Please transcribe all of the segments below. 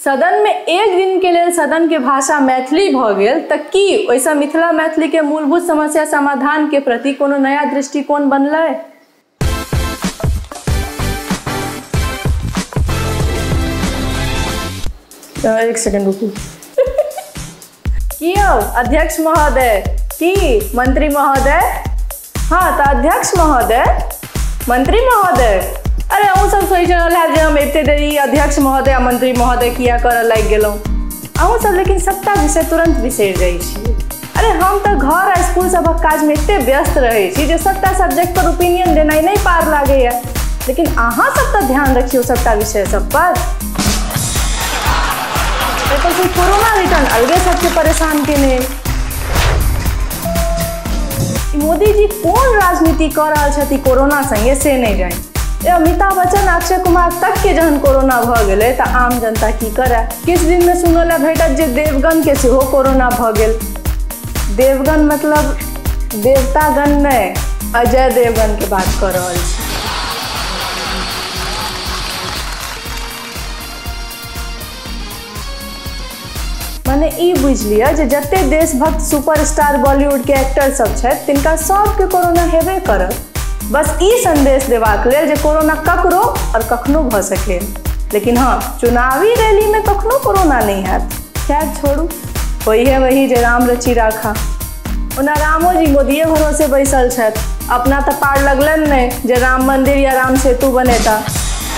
सदन में एक दिन के लेल सदन के भाषा मैथिली भ गेल त की ओहिसँ मिथिला मैथिली के मूलभूत समस्या समाधान के प्रति कोनो नया दृष्टिकोण बनलै? एक सेकंड रुकू। की यौ अध्यक्ष महोदय, की मंत्री महोदय? हाँ तो अध्यक्ष महोदय, मंत्री महोदय, अरे अहूँ सब सोचि रहल हैब जे हम एते देरी अध्यक्ष महोदय आ मंत्री महोदय किया करऽ लागि गेलहुँ। अहूँ सब लेकिन सबटा विषय तुरंत बिसरि जाइ छी। अरे हम तऽ घर आ स्कूल सभक काजमे एते व्यस्त रहै छी जे सबटा सब्जेक्ट पर ओपिनियन देनाइ नहि पार लागैया, लेकिन अहाँ सब तऽ ध्यान रखियौ सबटा विषय सब पर। कोरोना रिटर्न अलगे सबके परेशान केने। मोदी जी कोन राजनीति कऽ रहल छथि कोरोना संगे से नहि जानि। अमिताभ बच्चन अक्षय कुमार तक के जहन कोरोना भऽ गेलै तऽ आम जनता की करए? किछु दिनमे सुनय लए भेटत जे देवगन के सेहो कोरोना भऽ गेल। देवगन मतलब देवतागण नहि, अजय देवगन के बात कऽ रहल छी। मने ई बुझि लिअ जे जते देशभक्त सुपरस्टार बॉलीवुड के एक्टर सब छथि तिनका सबके कोरोना हेबे करत। बस ई संदेश देबाक लेल जे कोरोना ककरो और कखनो भऽ सके, लेकिन हाँ चुनावी रैली में कखनो कोरोना नहीं हैत। खैर छोड़ू, वही है वही जे राम रची राखा। ओना रामो जी मोदिये भरोसे बैसल छथि, अपना तऽ पार लगलनि नहि जे राम मंदिर या राम सेतु बनेता।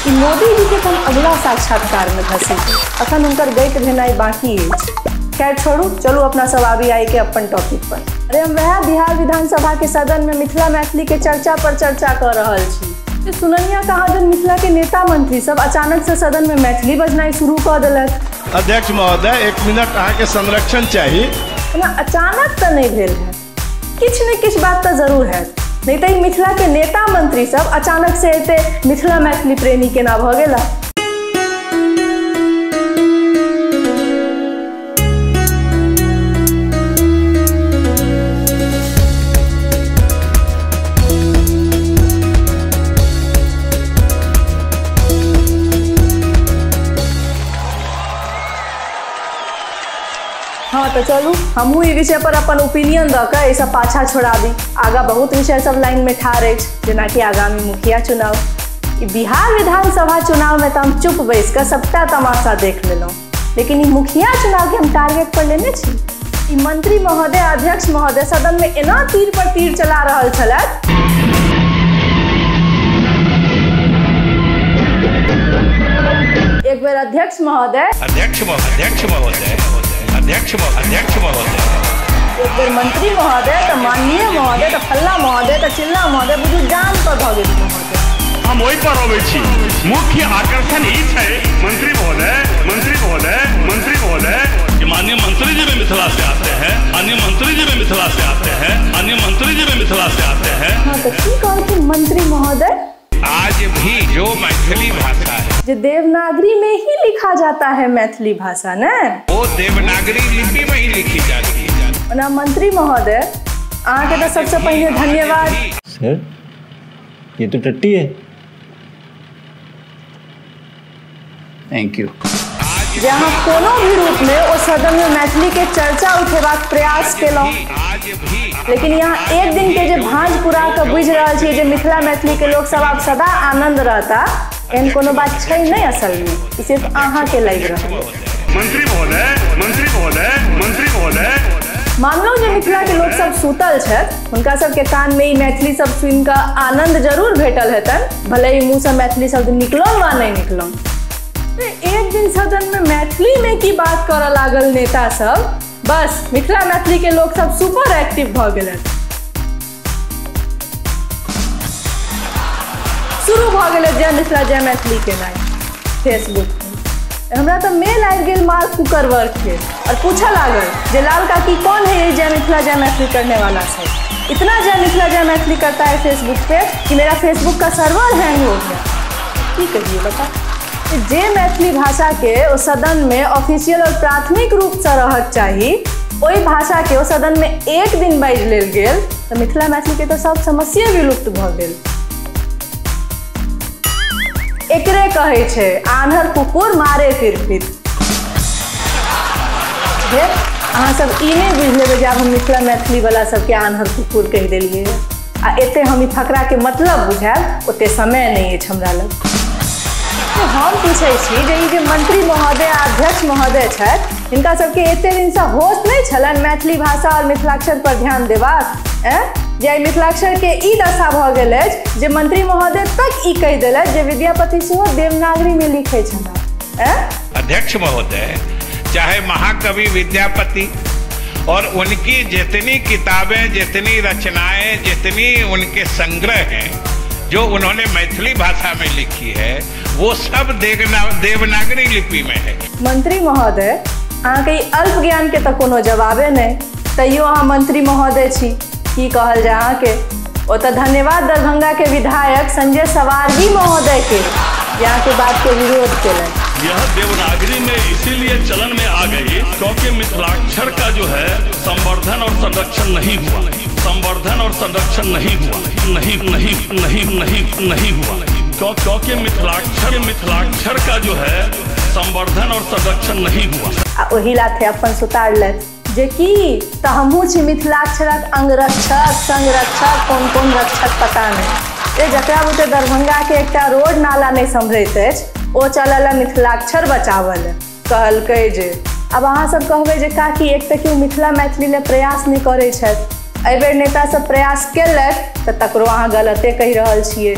ई मोदी जी के हम अगला साक्षात्कार में घसी, अखन हुनकर गैत भेनाइ बाकी अछि। खैर छोड़ू, चलू अपना सब आबी आई के अपन टॉपिक पर। अरे हम वएह बिहार विधानसभा के सदन में मिथिला मैथिली के चर्चा पर चर्चा कर रहल छी। सुननिया कहाँ जन मिथिला के नेता मंत्री सब अचानक से सदन में मैथिली बजनाइ शुरू कऽ देलक। अध्यक्ष महोदय एक मिनट अहाँके संरक्षण चाही। ओना अचानक तऽ नहि भेल है, किछु ने किछु बात तऽ जरूर है, नहीं तऽ मिथिला के नेता मंत्री सब अचानक से एते मिथिला मैथिली प्रेमी केना भऽ गेला। हाँ तो चलू हमहूँ ई विषय पर अपन ओपिनियन दऽ कऽ एहिसँ पाछा छोड़ा दी। आगा बहुत विषय सब लाइन में ठाढ़ अछि, जेनाकि आगामी मुखिया चुनाव। ई बिहार विधानसभा चुनाव में तऽ हम चुप बैस कऽ सबटा तमाशा देख लेलहुँ, लेकिन ई मुखिया चुनाव के हम टारगेट पर लेने छी। ई मंत्री महोदय अध्यक्ष महोदय सदन में एना तीर पर तीर चला रहल छलथि। एक बेर अध्यक्ष महोदय, अध्यक्ष महोदय, अध्यक्ष महोदय, एक बेर मंत्री महोदय, तऽ माननीय महोदय, तऽ फल्ला महोदय, तऽ चिल्ला महोदय, बुझू जान पर भऽ गेल महोदय। हम ओहि पर अबै छी। मुख्य आकर्षण ई छै मंत्री महोदय, मंत्री महोदय, मंत्री महोदय। माननीय मंत्री जी भी मिथिला से आते हैं, माननीय मंत्री जी भी मिथिला से आते हैं, माननीय मंत्री जी भी मिथिला से आते हैं। हाँ तो की कहलखिन मंत्री महोदय? आज भी जो मैथिली भाषा है, जो देवनागरी में ही लिखा जाता है मैथिली भाषा ने, वो देवनागरी लिपि में ही लिखी जाती है। ओना मंत्री महोदय अहाँके तऽ सबसे पहिने धन्यवाद। सर ये तो टट्टी है। Thank you. जे अहाँ कोनो भी रूप में ओ सदन में मैथिली के चर्चा उठेबाक प्रयास केलहुँ, लेकिन यहाँ एक दिन के जे भाँज पुरा कऽ बुझि रहल छी जे मिथिला मैथिली के लोक सब आब सदा आनंद रहता, एहन कोनो बात छै नहि। असल में ई सिर्फ अहाँ के लागि रहल। मंत्री महोदय, मंत्री महोदय, मंत्री महोदय। मानलहुँ जे मिथिला के लोक सब सुतल छथि, हुनका सबके कान में ई मैथिली सब सुनि कऽ आनंद जरूर भेटल हेतनि, भले ही मुँह से मैथिली शब्द निकलल वा नहि निकलल। एक दिन सदन में मैथिली में की बात करऽ लागल नेता सब, बस मिथिला मैथिली के लोक सब सुपर एक्टिव भऽ गेलनि। शुरू भऽ गेलै जय मिथिला जय मैथिली के नाम फेसबुक पर। हमरा तऽ मेल आबि गेल मार्क कुकरवर्ग के और पूछऽ लागल जे लाल काकी कौन है ये जय मिथिला जय मैथिली करने वाला सब, इतना जय मिथिला जय मैथिली करता है फेसबुक पे कि मेरा फेसबुक का सर्वर हैंग हो गया। की कहिए बता। जे मैथिली भाषा के ओ सदन में ऑफिशियल और प्राथमिक रूप से रहक चाही, ओहि भाषा के ओ सदन में एक दिन बाजि लेल गेल तऽ मिथिला मैथिली के तऽ सब समस्या विलुप्त भऽ गेल। एकरे कहै छै आन्हर कुकुर मारे फिर फिर। फेर अहाँ सब ई नहि बुझि लेबै जे आब हम मिथिला मैथिली वाला सबके आन्हर कुकुर कहि देलियै आ एते हम ई फकराके मतलब बुझायब ओते समय नहि अछि हमरा लग। हम पूछै छी जे ई जे मंत्री महोदय आ अध्यक्ष महोदय छथि हिनका सबके एते दिनसँ होश नहि छलनि मैथिली भाषा और मिथिलाक्षर पर ध्यान देबाक? जे आइ मिथिलाक्षर के ई दशा भऽ गेल अछि जे मंत्री महोदय तक ई कहि देलथि जे विद्यापति सेहो देवनागरी में लिखै छलाह। अध्यक्ष महोदय, चाहे महाकवि विद्यापति और उनकी जितनी किताबें, जितनी रचनाएं, जितनी उनके संग्रह हैं जो उन्होंने मैथिली भाषा में लिखी है वो सब देवनागरी लिपि में है। मंत्री महोदय, अहाँके अल्प ज्ञान के तऽ कोनो जवाबे नहि, तैयो अहाँ मंत्री महोदय छी, की कहल जाय अहाँके। ओतऽ धन्यवाद दरभंगा के विधायक संजय सवारगी महोदय के जे अहाँके बात के विरोध केलनि। यह देवनागरी में इसीलिए चलन में आ गई क्योंकि मिथिलाक्षर का जो है संवर्धन और संरक्षण नहीं हुआ, संवर्धन और संरक्षण नहीं हुआ, नहीं नहीं नहीं नहीं नहीं हुआ, क्योंकि मिथिलाक्षर का जो है संवर्धन और संरक्षण नहीं हुआ। आ ओही लाथे अपन सुतारलथि जे की तऽ हमहूँ छी मिथिलाक्षरक अंगरक्षक, संरक्षक, कोन कोन रक्षक पता नहि। जे जकरा बुते दरभंगा के एकटा रोड नाला नहि सम्हरैत अछि ओ चलल मिथिलाक्षर बचावल कहलकै जे। आब अहाँ सब कहबै जे काकी एक तऽ केओ मिथिला मैथिली लए प्रयास नहि करै छथि, एहिबेर नेता सब प्रयास केलथि तऽ तकरो अहाँ गलते कहि रहल छियै।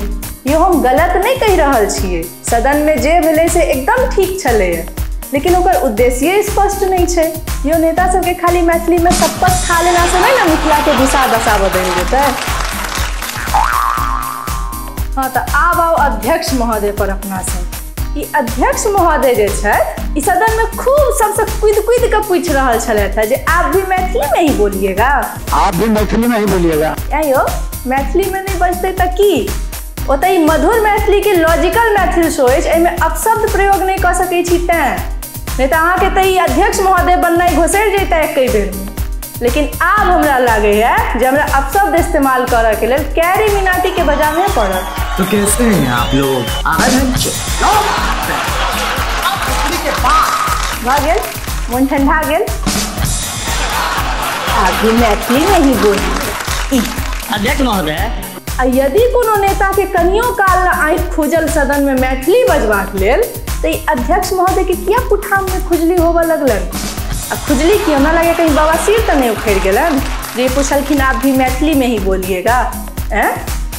यो हम गलत नहि कहि रहल छियै, सदनमे जे भेलै से एकदम ठीक छलैए, लेकिन ओकर उद्देश्य स्पष्ट नहि छै। यो नेता सबके खाली मैथिलीमे शपथ खा लेलासँ नहि ने मिथिलाके दिशा दशा बदलि जेतै। हाँ तऽ आब आउ अध्यक्ष महोदय पर अपना सब। ई अध्यक्ष महोदय जे छथि ई सदन में खूब सबसे कूद कूद के पूछि रहल छलथि जे आप भी मैथिली में ही बोलिएगा, आप भी मैथिली में ही बोलिएगा। आइयो मैथिली में नहीं बजतै तऽ की? ओतऽ ई मधुर मैथिली के लॉजिकल मैथिली शो अछि, एहिमे अपशब्द प्रयोग नहि कऽ सकै छी तैं, नहि तऽ अहाँके तऽ ई अध्यक्ष महोदय बननाइ घोसरि जैतै एकै बेरमे। लेकिन आब हमरा लागैए जे हमरा अपशब्द इस्तेमाल करऽ के लेल कैरी मिनाटी के बजाबे पड़त। तो कैसे हैं आप लोग? आज हम भऽ गेल, मोन ठंडा गेल। आप भी मैथिली में ही बोलिए अध्यक्ष महोदय। आ यदि कोनो नेता के कनियो काल आँखि खुजल सदन में मैथिली बजबाक लेल तऽ ई अध्यक्ष महोदय के किया कुठाम में खुजली होबऽ लगलनि? आ खुजली की हमरा लगे कहीं बवासीर तऽ नहि उखड़ि गेलनि जे पुछलखिन आप भी मैथिली में ही बोलिएगा।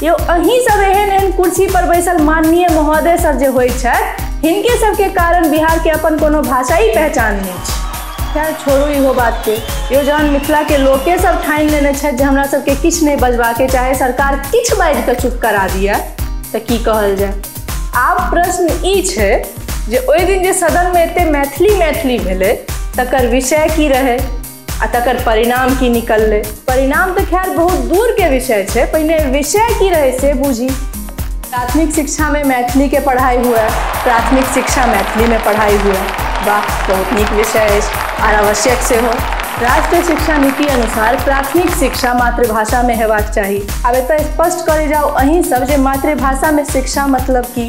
यौ अहीं सब एहन एहन कुर्सी पर बैसल माननीय महोदय सब जे होइ छथि हिनके सबके कारण बिहार के अपन कोनो भाषाई पहचान नहि छै। खैर छोड़ू इहो बात के, यो जहन मिथिला के लोके सब ठानि लेने छथि जे हमरा सबके किछु नहि बजबाके, चाहे सरकार किछु बाजि कऽ चुप करा दिए, तऽ की कहल जाय। आब प्रश्न ई छै जे ओहि दिन जे सदन में एते मैथिली मैथिली भेलै तकर विषय की रहै आ तकर परिणाम की निकललै? परिणाम तऽ खैर बहुत दूर के विषय छै, पहिने विषय की रहै से बुझी। प्राथमिक शिक्षा में मैथिली के पढ़ाई हुए, प्राथमिक शिक्षा मैथिली में पढ़ाई हुए, वाह बहुत नीक विषय अछि और आवश्यक सेहो। राष्ट्रीय शिक्षा नीति अनुसार प्राथमिक शिक्षा मातृभाषा में हेबाक चाही। आब एतऽ स्पष्ट करै जाउ अहीं सब जे मातृभाषा में शिक्षा मतलब की?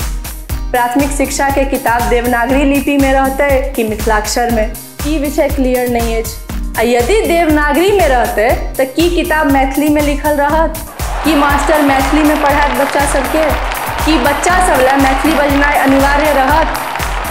प्राथमिक शिक्षा के किताब देवनागरी लिपि में रहतै कि मिथिलाक्षर में? ई विषय क्लियर नहीं अछि। आ यदि देवनागरी में रहतै तऽ की किताब मैथिली में लिखल रहत? की मास्टर मैथिली में पढ़ायत बच्चा सबके? की बच्चा सब लए मैथिली बजनाइ अनिवार्य रहत?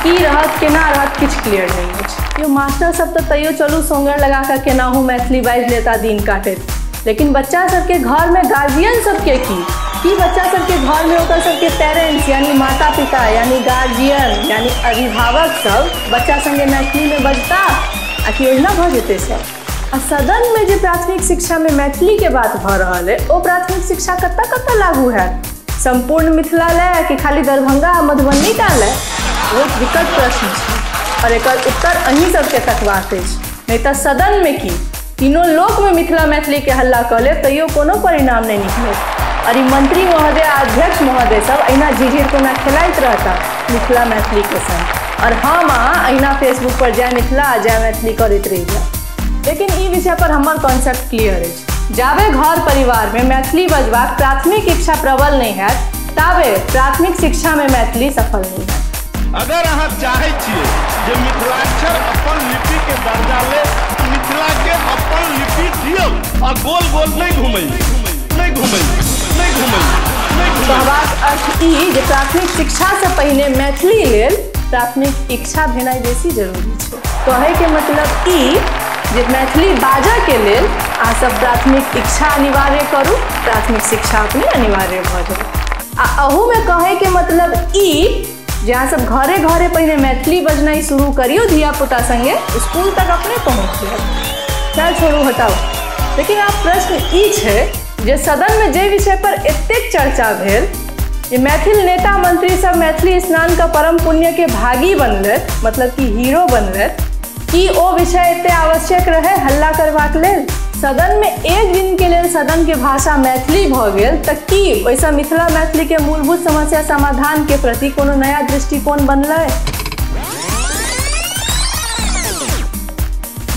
की रहत केना रहत किछु क्लियर नहीं अछि। यो मास्टर सब तऽ तैयो चलू सोंगर लगा कऽ केनाहु मैथिली बाजि लेता दिन काटैत, लेकिन बच्चा सबके घर में गार्जियन सबके की बच्चा सबके घर में ओकर सबके पेरेंट्स यानी माता पिता यानी गार्जियन यानी अभिभावक सब बच्चा संगे मैथिली में बजता आ कि ओहिना भऽ जेतै सब? आ सदन में जे प्राथमिक शिक्षा में मैथिली के बात भऽ रहल है ओ प्राथमिक शिक्षा कतऽ कतऽ लागू हैत? सम्पूर्ण मिथिला लए कि खाली दरभंगा आ मधुबनी टा लए? बहुत विकट प्रश्न छै और एकर उत्तर अहीं सबके तकबाक अछि। नहि तऽ सदन में की तीनों लोक में मिथिला मैथिली के हल्ला कऽ लेब तैयो कोनो परिणाम नहि निकलत। और ई मंत्री महोदय आ अध्यक्ष महोदय सब अहिना झिझिर कोना खेलाइत रहता मिथिला मैथिली के संग, और हम अहाँ अहिना फेसबुक पर जय मिथिला आ जय मैथिली करैत रहि जायब। लेकिन ई विषय पर हमर कॉन्सेप्ट क्लियर अछि। जाबे घर परिवार में मैथिली बजबाक प्राथमिक इच्छा प्रबल नहीं हैत ताबे प्राथमिक शिक्षा में मैथिली सफल नहीं हैत। अगर अहाँ चाहै छियै जे मिथिलाक्षर अपन लिपि के दर्जा ले, मिथिला के अपन लिपि दियौ आ गोल गोल नहीं घुमै नहीं घुमै नहीं घुमै नहीं घुमै। कहबाक अर्थ ई जे प्राथमिक शिक्षा से पहिने मैथिली लेल प्राथमिक इच्छा भेनाइ बेसी जरूरी छै। कहै के मतलब ई जे मैथिली बाजऽ के लेल अहाँ सब प्राथमिक इच्छा अनिवार्य करू, प्राथमिक शिक्षा अपने अनिवार्य भऽ जायत। आ अहूमे कहै के मतलब ई जे अहाँ सब घरे घरे पहिने मैथिली बजनाइ शुरू करियौ धिया पुता संगे, स्कूल तक अपने पहुँच जायत। चल छोड़ू हटाउ। लेकिन आब प्रश्न ई छै जे सदन में जे विषय पर एतेक चर्चा भेल जे मैथिल नेता मंत्री सब मैथिली स्नान का परम पुण्य के भागी बनलथि, मतलब कि हीरो बनलथि, कि ओ विषय एते आवश्यक रहे हल्ला करबाक लेल? सदन में एक दिन के लेल सदन के भाषा मैथिली भऽ गेल तऽ की ओहिसँ मिथिला मैथिली के मूलभूत समस्या समाधान के प्रति कोनो नया दृष्टिकोण बनलै?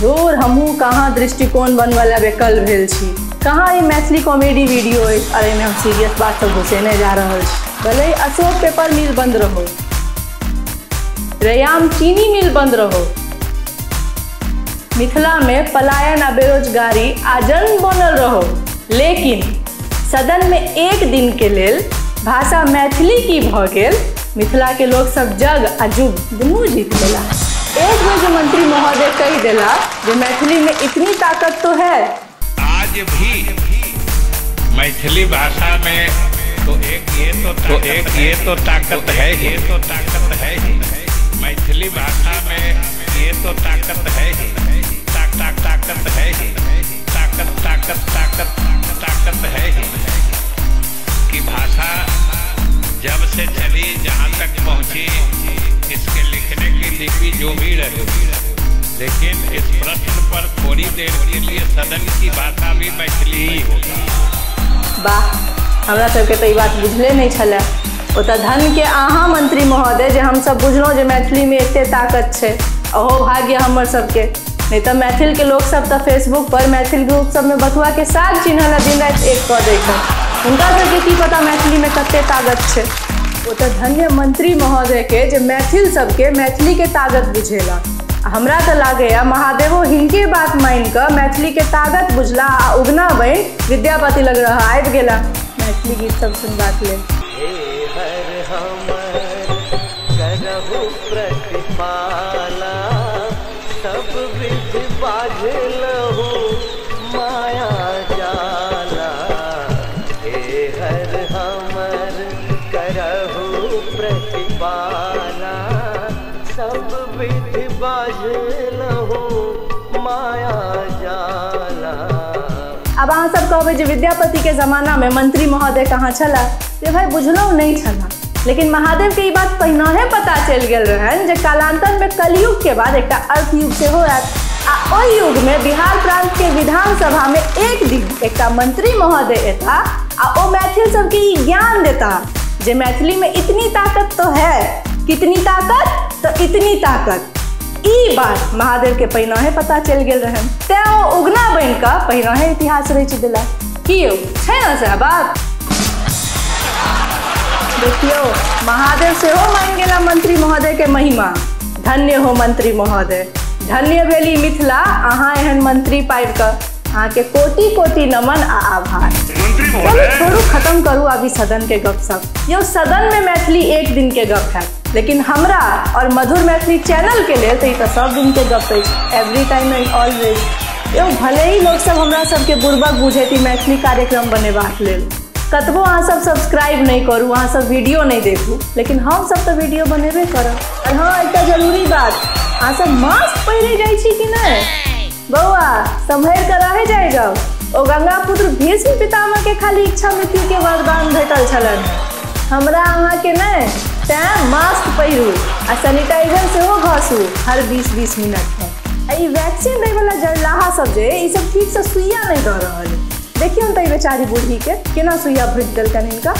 दूर हमहूँ कहाँ दृष्टिकोण बनबै लए बेकल भेल छी, कहाँ ई मैथिली कॉमेडी वीडियो अछि और एहिमे हम सीरियस बात सब घुसेने जा रहल छी। भले ही अशोक पेपर मिल बंद रहो, रैयाम चीनी मिल बंद रहो, मिथिला में पलायन आ बेरोजगारी आजन्म बनल रहो, लेकिन सदन में एक दिन के लेल भाषा मैथिली की भऽ गेल, मिथिला के लोग सब जग आ जुग दुनू जीत गेला। एक बेर जे मंत्री महोदय कहि देला जे मैथिली में इतनी ताकत तो है। आज भी मैथिली भाषा में तो एक ये तो ताकत है, ये तो ताकत है ही। मैथिली भाषा में ये तो ताकत है ही, ताकत है ही, ताकत ताकत ताकत ताकत है ही कि भाषा जब से चली जहाँ तक पहुँची, इसके लिखने की लिपि जो भी रहे, लेकिन इस प्रश्न पर थोड़ी देर के लिए सदन की भाषा भी मैथिली ही होगी। वाह, हमरा सबके तो ई बात बुझले नहीं छलै। ओतऽ धन के अहाँ मंत्री महोदय जे हमसब बुझलहुँ जे मैथिली में एते ताकत छै, अहो भाग्य हमर सबके। नहीं तऽ मैथिल के लोग सब तऽ फेसबुक पर मैथिल ग्रुप सब में बथुआ के साग चिन्ह ला दिन राति एक कऽ दै छै, हुनका सबके की पता मैथिली में कते ताकत छै। ओतऽ धन्य मंत्री महोदय के जे मैथिल सबके मैथिली के ताकत बुझेला। हमरा तऽ लागैया महादेवो हिनके बात मानि कऽ मैथिली के ताकत बुझला आ उगना बनि विद्यापति लग रहा आबि गेला मैथिली गीत सब सुनबाक लेल। सब विधि बाझलहु माया जाला, हे हर हमर करहु प्रतिपाला, सब विधि बाझलहु माया जाला। अब अहाँ सब कहबै जे विद्यापति के जमाना में मंत्री महोदय कहाँ छला, जे भाई बुझलहुँ नहीं छला, लेकिन महादेव के ई बात पहिनहे पता चलि गेल रहनि जे कालांतर में कलयुग के बाद एकटा अर्थयुग सेहो आयत आ ओहि युग में बिहार प्रांत के विधानसभा में एक दिन एकटा मंत्री महोदय एता आ ओ मैथिल सबके ई ज्ञान देता जे मैथिली में इतनी ताकत तो है, कितनी ताकत तो इतनी ताकत। ई बात महादेव के पहिनहे पता चलि गेल रहनि, तें ओ उगना बनि कऽ पहिनहे इतिहास रचि देला। की यौ छै ने सएह बात? देखियौ महादेव सेहो मानि गेला मंत्री महोदय के महिमा। धन्य हो मंत्री महोदय, धन्य भेली मिथिला अहाँ एहन मंत्री पाबि कऽ। अहाँके कोटि कोटि नमन आ आभार। चलू छोड़ू, खत्म करू अभी सदन के गपशप। यौ सदन में मैथिली एक दिन के गप है, लेकिन हमरा और मधुर मैथिली चैनल के लेल तऽ ई तऽ सब दिन के गप अछि, एवरी टाइम एंड ऑलवेज। यौ भले ही लोक सब हमरा सबके बुड़बक बुझैत मैथिली कार्यक्रम बनेबाक लेल, कतबो अहाँ सब सब्सक्राइब नहीं करू, अहाँ सब वीडियो नहीं देखू, लेकिन हम सब तऽ वीडियो बनेबे करब। और हाँ, एकटा जरूरी बात, अहाँ सब मास्क पहिरे जाइ छी कि नहि? बौआ सम्हरि कऽ रहै जाइ जाउ। ओ गंगा पुत्र भीष्म पितामह के खाली इच्छा मृत्यु के वरदान भेटल छलनि, हमरा अहाँ के नहि। तैं मास्क पहिरू आ सैनिटाइजर सेहो घसू हर 20-20 मिनट पर। आ ई वैक्सीन दैवला जरलाहा सब जे ई सब ठीकसँ सुइया नहि दऽ रहल। देखियौ ने तऽ बेचारी बूढ़ी के केना सुइया भरि देलकनि हिनका।